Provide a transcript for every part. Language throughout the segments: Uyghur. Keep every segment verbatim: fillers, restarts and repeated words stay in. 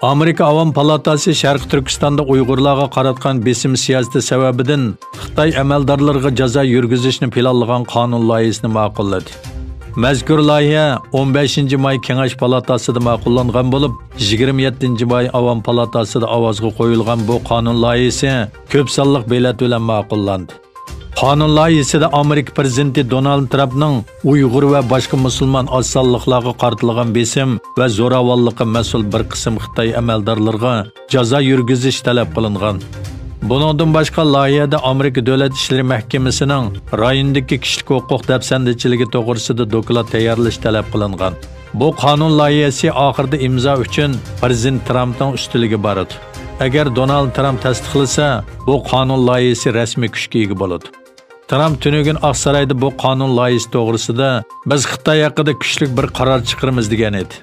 ئامېرىكا ئاۋام پالاتاسى شەرقىي تۈركىستاندا ئۇيغۇرلارغا قاراتقان بېسىم سىياسىتى سەۋەبىدىن خىتاي ئەمەلدارلىرىغا جازا يۈرگۈزۈشنى پىلانلىغان قانۇن لايىھىسىنى ماقۇللىدى. مەزكۇر لايىھە ئون بەشىنچى ماي كېڭەش پالاتاسىدا ماقۇللانغان بولۇپ، يىگىرمە يەتتىنچى ماي ئاۋام پالاتاسىدا ئاۋازغا قويۇلغان بۇ قانۇن لايىھىسى كۆپ سانلىق بېلەت بىلەن ماقۇللاندى. قانۇن لايىھىسىدە ئامېرىكا پىرېزىدېنتى دونالد ترامپنىڭ ئۇيغۇر ۋە باشقا مۇسۇلمان ئاز سانلىقلارغا قارىتىلغان بېسىم ۋە زوراۋانلىققا مەسئۇل بىر قىسىم خىتاي ئەمەلدارلىرىغا جازا يۈرگۈزۈش تەلەپ قىلىنغان. بۇنىڭدىن باشقا، لايىھەدە ئامېرىكا دۆلەت ئىشلىرى مەھكىمىسىنىڭ رايوندىكى كىشىلىك ھوقۇق دەپسەندىچىلىكى توغرىسىدا دوكلات تەييارلىشى تەلەپ قىلىنغان. بۇ قانۇن لايىھەسى ئاخىرىدا ئىمزا ئۈچۈن پىرېزىدېنت ترامپنىڭ ئۈستىلىگە بارىدۇ. ئەگەر دونالد ترامپ تەستىقلىسا، بۇ قانۇن لايىھەسى رەسمىي كۈچكە ئىگە بولىدۇ. ترامپ تۈنۈگۈن ئاقسارايدا بۇ قانۇن لايىھىسى توغرىسىدا، بىز خىتاي ھەققىدە كۈچلۈك بىر قارار چىقىرىمىز، دېگەن ئىدى.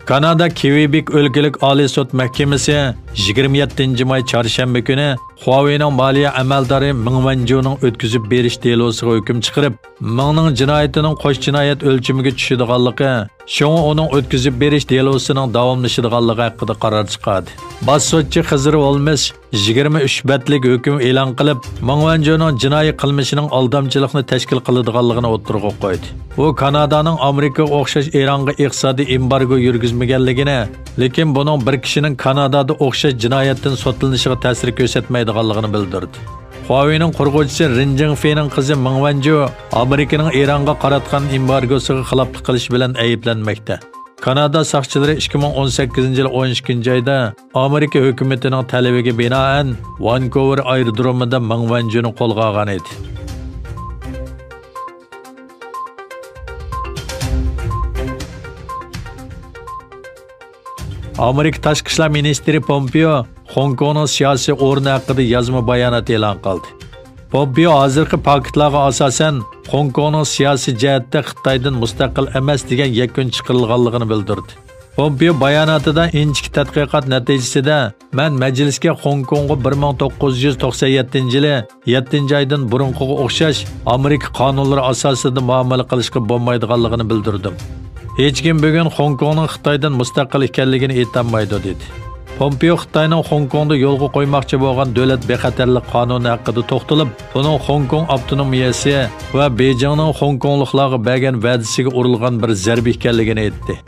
كانادا كېۋېبېك ئۆلكىلىك ئالىي سوت مەھكىمىسى يىگىرمە يەتتىنچى ماي چارشەنبە كۈنى خۇاۋېينىڭ مالىيە ئەمەلدارى مېڭ ۋەنجۇنىڭ ئۆتكۈزۈپ بېرىش دېلوسىغا ھۆكۈم چىقىرىپ، مېڭنىڭ جىنايىتىنىڭ قوش جىنايەت ئۆلچىمىگە چۈشىدىغانلىقى، شۇڭا ئۇنىڭ ئۆتكۈزۈپ بېرىش دېلوسىنىڭ داۋاملىشىدىغانلىقى ھەققىدە قارار چىقاردى. باش سوتچى خىزىر ھولمىس يىگىرمە ئۈچ بەتلىك ھۆكۈم ئېلان قىلىپ، مېڭ ۋەنجۇنىڭ جىنايى قىلمىشىنىڭ ئالدامچىلىقنى تەشكىل قىلىدىغانلىقىنى ئوتتۇرىغا قويدى. ئۇ كانادانىڭ ئامېرىكىغا ئوخشاش ئىرانغا ئىقتىسادىي ئېمبارگو يۈرگۈزمىگەنلىكىنى، لېكىن بۇنىڭ بىر كىشىنىڭ كانادادا ئوخشاش جىنايەتتىن سوتلىنىشىغا تەسىر كۆرسەتمەيدىغانلىقىنى بىلدۈردى. خۇاۋېينىڭ قۇرغۇچىسى رېن جىڭفېنىڭ قىزى مېڭ ۋەنجۇ ئامېرىكىنىڭ ئىرانغا قاراتقان ئېمبارگوسىغا خىلاپلىق قىلىش بىلەن ئەيىبلەنمەكتە. كانادا ساقچىلىرى ئىككى مىڭ ئون سەككىزىنچى يىل ئون ئىككىنچى ئايدا ئامېرىكا ھۆكۈمىتىنىڭ تەلىپىگە بىنائەن، ۋانكوۋېر ئايرودرومىدا مېڭ ۋەنجۇنى قولغا ئالغان ئىدى. ئامېرىكا تاشقى ئىشلار مىنىستىرى پومپېئو خوڭكوڭنىڭ سىياسىي ئورنى ھەققىدە يازما بايانات ئېلان قىلدى. پومپېئو ھازىرقى پاكىتلارغا ئاساسەن، خوڭكوڭنىڭ سىياسىي جەھەتتە خىتايدىن مۇستەقىل ئەمەس دېگەن يەكۈن چىقىرىلغانلىقىنى بىلدۈردى. پومپېئو باياناتىدا، ئىنچىكە تەتقىقات نەتىجىسىدە، مەن مەجلىسكە خوڭكوڭغا بىر مىڭ توققۇز يۈز توقسەن يەتتىنچى يىلى يەتتىنچى ئايدىن بۇرۇنقىغا ئوخشاش ئامېرىكا قانۇنلىرى ئاساسىدا مۇئامىلە قىلىشقا بولمايدىغانلىقىنى بىلدۈردۈم. ھېچكىم بۈگۈن خوڭكوڭنىڭ خىتايدىن مۇستەقىل ئىكەنلىكىنى ئېيتالمايدۇ، دېدى. پومپېئو خىتاينىڭ خوڭكوڭدا يولغا قويماقچى بولغان دۆلەت بىخەتەرلىك قانۇنى ھەققىدە توختىلىپ، بۇنىڭ خوڭكوڭ ئاپتونومىيەسى ۋە بېيجىڭنىڭ خوڭكوڭلۇقلارغا بەرگەن ۋەدىسىگە ئۇرۇلغان بىر زەربە ئىكەنلىكىنى ئېيتتى.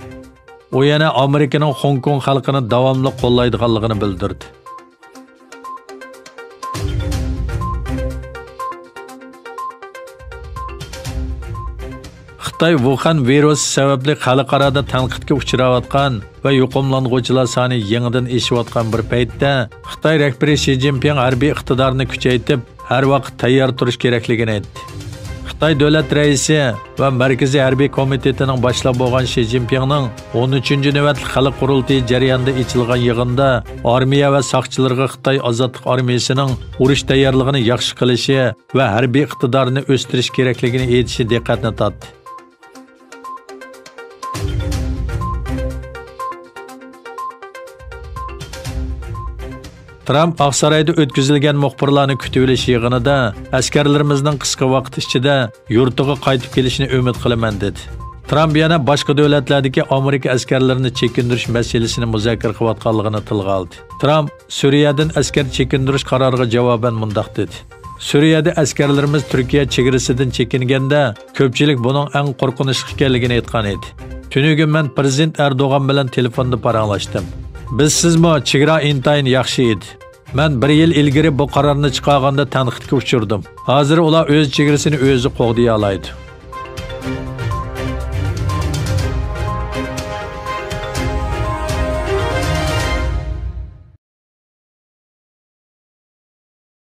ئۇ يەنە ئامېرىكىنىڭ خوڭكوڭ خەلقىنى داۋاملىق قوللايدىغانلىقىنى بىلدۈردى. خىتاي ۋۇخەن ۋىرۇسى سەۋەبلىك خەلقئارادا تەنقىدكە ئۇچراۋاتقان ۋە يۇقۇملانغۇچىلار سانى يېڭىدىن ئېشىۋاتقان بىر پەيتتە، خىتاي رەھبىرى شى جىنپىڭ ھەربىي ئىقتىدارنى كۈچەيتىپ، ھەر ۋاقىت تەييار تۇرۇش كېرەكلىكىنى ئېيتتى. خىتاي دۆلەت رەئىسى ۋە مەركىزىي ھەربىي كومىتېتىنىڭ باشلىقى بولغان شى جىنپىڭنىڭ ئون ئۈچىنچى نۆۋەتلىك خەلق قۇرۇلتىيى جەريانىدا ئېچىلغان يىغىندا ئارمىيە ۋە ساقچىلىرىغا خىتاي ئازادلىق ئارمىيىسىنىڭ ئۇرۇش تەييارلىقىنى ياخشى قىلىشى ۋە ھەربىي ئىقتىدارىنى ئۆستۈرۈش كېرەكلىكىنى ئېيتىشى دىققەتنى تارتتى. ترامپ ئاقسارايدا ئۆتكۈزۈلگەن مۇخبىرلارنى كۈتۈۋېلىش يىغىنىدا، ئەسكەرلىرىمىزنىڭ قىسقا ۋاقىت ئىچىدە يۇرتىغا قايتىپ كېلىشىنى ئۈمىد قىلىمەن، دېدى. ترامپ يەنە باشقا دۆلەتلەردىكى ئامېرىكا ئەسكەرلىرىنى چېكىندۈرۈش مەسىلىسىنى مۇزاكىرە قىلىۋاتقانلىقىنى تىلغا ئالدى. ترامپ سۈرىيەدىن ئەسكەر چېكىندۈرۈش قارارىغا جاۋابەن مۇنداق دېدى: سۈرىيەدە ئەسكەرلىرىمىز تۈركىيە چېگرىسىدىن چېكىنگەندە، كۆپچىلىك بۇنىڭ ئەڭ قورقۇنچلۇق ئىكەنلىكىنى ئېيتقان ئىدى. تۈنۈگۈن مەن پىرېزىدېنت ئەردوغان بىلەن تېلېفوندا پاراڭلاشتىم. بىزسىزمۇ چېگرا ئىنتايىن ياخشى ئىدى. مەن بىر يىل ئىلگىرى بۇ قارارنى چىقارغاندا تەنقىدكە ئۇچرىدىم. ھازىر ئۇلار ئۆز چېگرىسىنى ئۆزى قوغدىيالايدۇ.